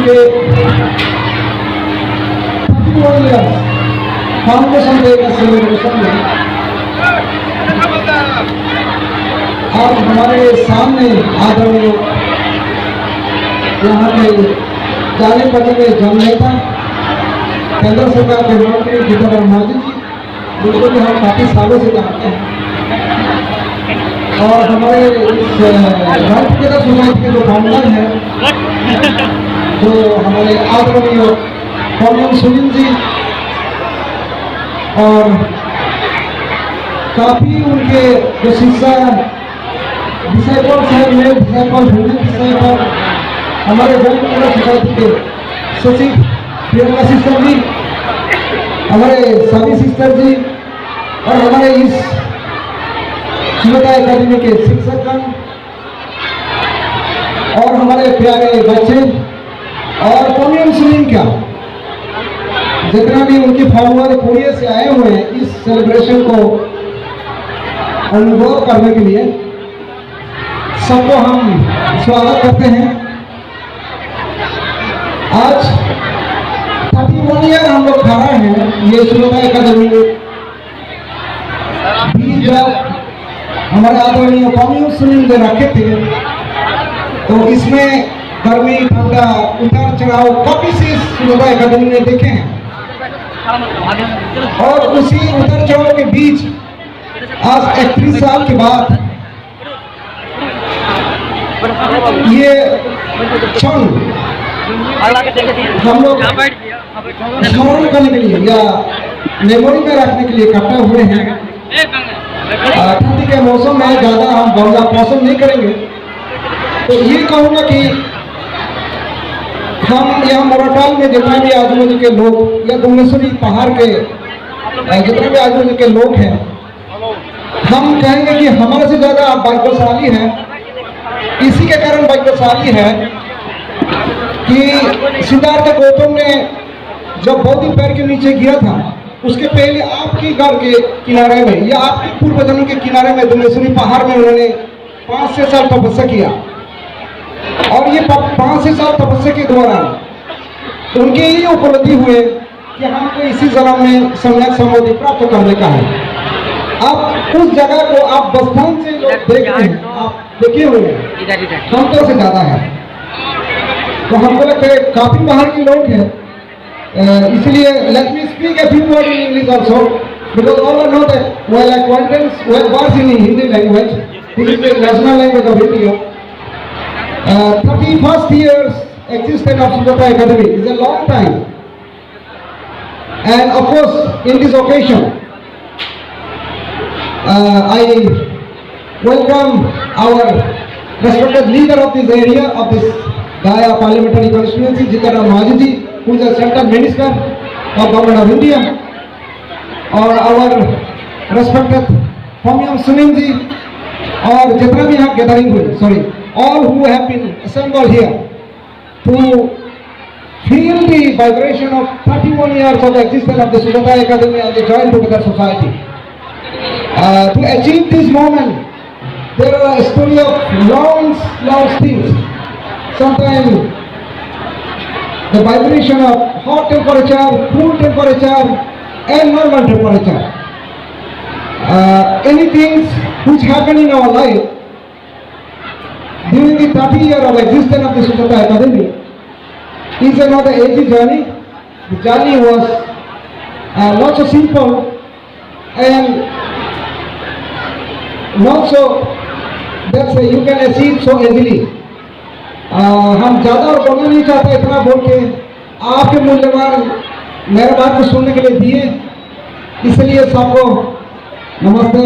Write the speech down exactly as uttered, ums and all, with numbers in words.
के thirty one years foundation day का सेलिब्रेशन में आज हमारे सामने आदरणीय यहाँ के जाने पहचाने जन नेता, केंद्र सरकार के मंत्री जीतनराम मांझी जी, जिनको भी हम काफी सालों से जानते हैं, और हमारे इस, अ, राष्ट्रीय सोसाइटी के जो फाउंडर हैं, जो हमारे आदरणीय पॉनियम सुनील जी, और काफी उनके जो शिष्य disciples हैं, male disciple, women disciple, हमारे वेलफेयर सोसाइटी के सचिव प्रियंका सिस्टर जी, हमारे सभी सिस्टर जी, और हमारे इस सुजाता एकेडमी के शिक्षकगण, और हमारे प्यारे बच्चे, और पॉनियम सुनील का जितना भी उनके फॉलोअर कोरिया से आए हुए हैं इस सेलिब्रेशन को अनुभव करने के लिए, सबको हम स्वागत करते हैं। आज थर्टी वन ईयर हम लोग खड़ा हैं ये सुजाता एकेडमी में, बीज जब हमारे आदरणीय पॉनियम सुनील ने रखे थे, तो इसमें गर्मी, ठंडा, उतार चढ़ाव काफी चीज सुजाता एकेडमी ने देखे हैं। और उसी उतार चढ़ाव के बीच आज इकतीस साल के बाद ये क्षण हम लोग स्मरण करने के लिए या मेमोरी में रखने के लिए इकट्ठा हुए हैं। अ, ठंडी के मौसम में ज़्यादा हम बोलना पसंद नहीं करेंगे, तो ये कहूँगा कि हम यहाँ मोराटाल में जितने भी आजू बाजू के लोग या डुंगेश्वरी पहाड़ के, अ, जितने भी आजू बाजू के लोग हैं, हम कहेंगे कि हमारे से ज्यादा आप भाग्यशाली हैं। इसी के कारण भाग्यशाली है कि सिद्धार्थ गौतम ने जब बोधि पेड़ के नीचे गिरा था, उसके पहले आपके घर के किनारे में या आपके पूर्वजन्म के किनारे में डुंगेश्वरी पहाड़ में उन्होंने पाँच सौ साल तपस्या किया। और ये प-, पाँच सौ साल तपस्या के दौरान उनके ये उपलब्धि हुए कि हमको इसी जन्म में सम्यक समाधि प्राप्त करने का है। आप उस जगह को आप बचपन से लोग देख रहे हैं, आप देखे हुए हैं, इधर, इधर। हम तो से ज्यादा है। तो हमको लगता है काफी बाहर के लोग हैं, अ, इसलिए let me speak a few word in English also, because all are not a well acquaintance, well versed in Hindi language. This is the national language of India. Uh, thirty-first years existence of Sujata Academy is a long time. And of course, in this occasion, uh, I welcome our respected leader of this area, of this Gaya parliamentary constituency, Jitan Ram Manjhi ji, who is a central minister of Government of India, और our respected Pamyam Sunim ji, और जितना भी यहाँ gathering हुए, sorry, all who have been assembled here, to feel the vibration of thirty-one years of existence of the Sujata Academy and the Join Together Society. Uh, to achieve this moment, there are a story of long, long things. Sometimes the vibration of hot temperature, cool temperature, and normal temperature. Uh, anything which happened in our life, during the thirty year of existence of the Sujata Academy, is another easy journey. The journey was, uh, not so simple and not so that, uh, you can achieve so easily. Uh, हम ज़्यादा और बोलना नहीं चाहता, इतना बोल के आपके मूल्यवान मेरे बात को सुनने के लिए दिए, इसलिए सबको नमस्ते।